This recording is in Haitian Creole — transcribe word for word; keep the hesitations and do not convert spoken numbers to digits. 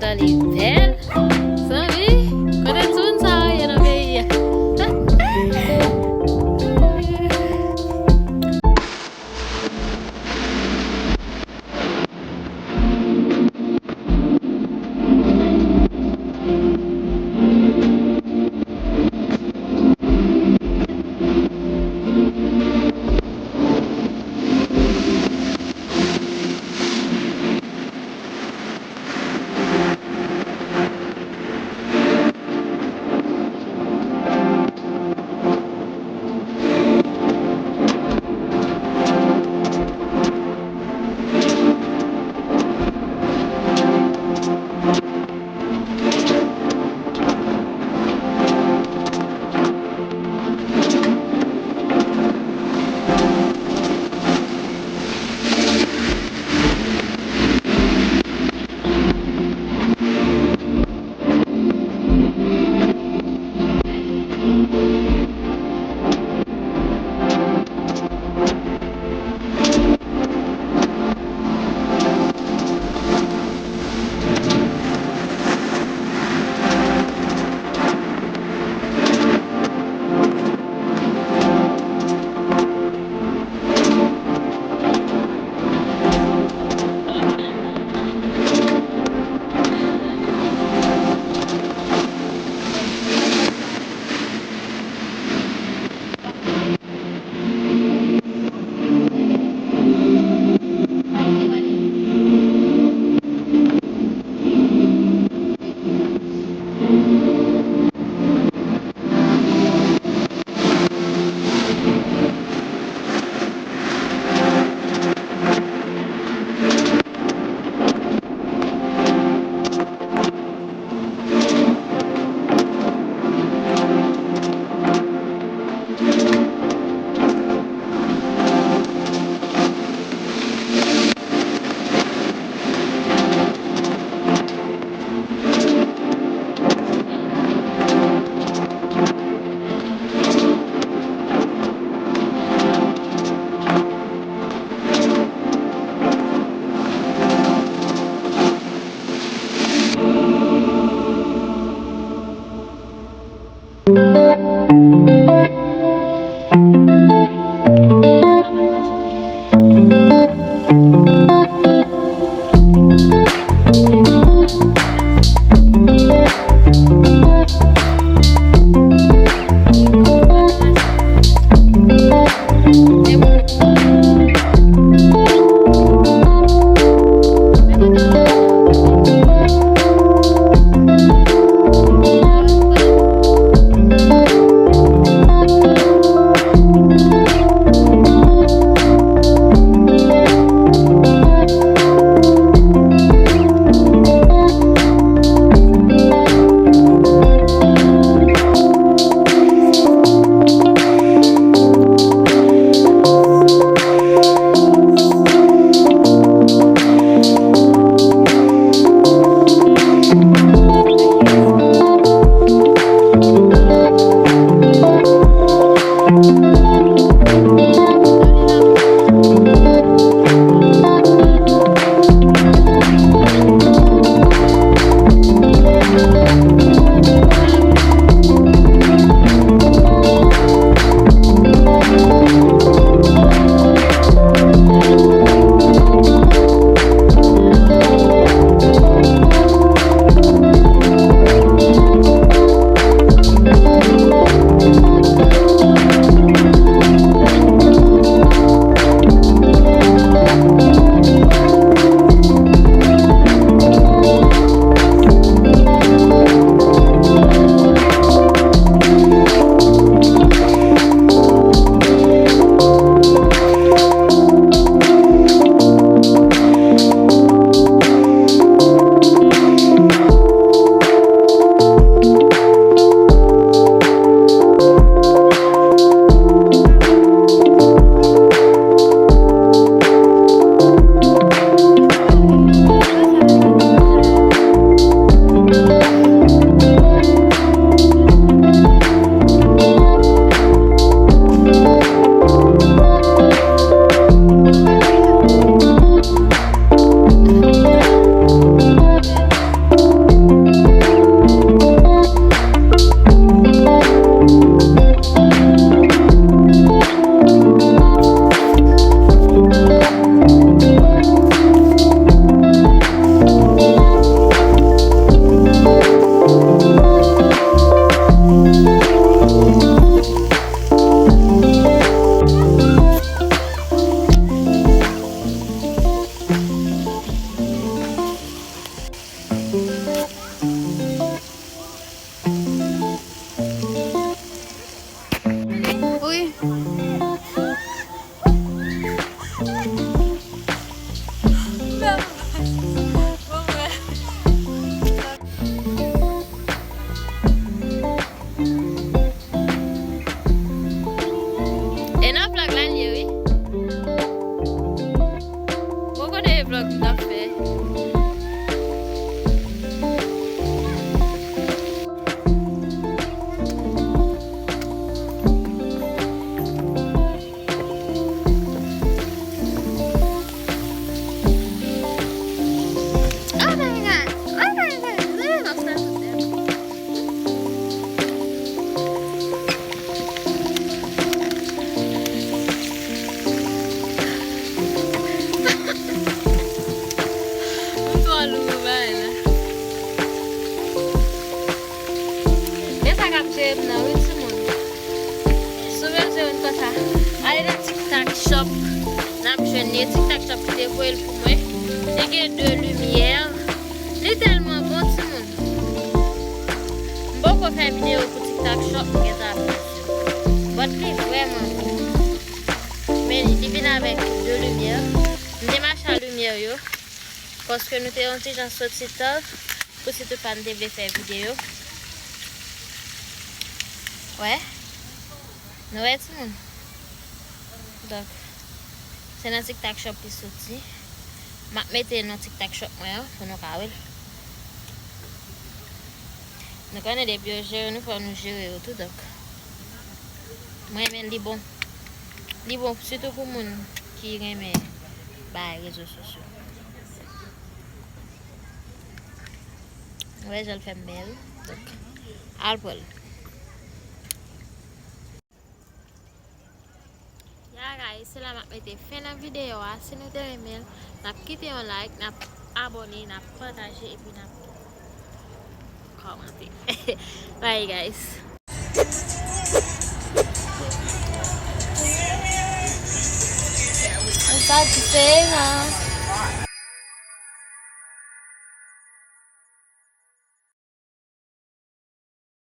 Sa li bèl. Zanmi, kote timoun sa yo ye nan peyi a? Shop, n ap jwenn li. TikTok Shop ki te voye l pou mwen. Li gen de limyè. Li tèlman bon, timoun. M poko fè videyo pou TikTok Shop, m gentan ap fè. But li vrèman bon. Men li vin avèk de limyè. M te mache a limyè yo. Paske nou te yon ti jan soti tan. Pou sitou pa n te vle fè videyo. Wè. Nou wè, timoun? Donk, se nan TikTok Shop li soti. M ap mete nan TikTok Shop mwen an pou nou ka wè l. Nou konnen depi yo jere nou, fò nou jere yo tou, donk. Mwen renmen l, li bon. Li bon sitou pou moun ki renmen bay rezo sosyo. Wè jan l fè m bèl. Donk, al pran l. Ya, guys, se la m ap mete fen nan videyo a. Si nou te renmen l, n ap kite yon like, n ap abòne, n ap pataje, epi n ap kòmante. Bye, guys. Sa diferan.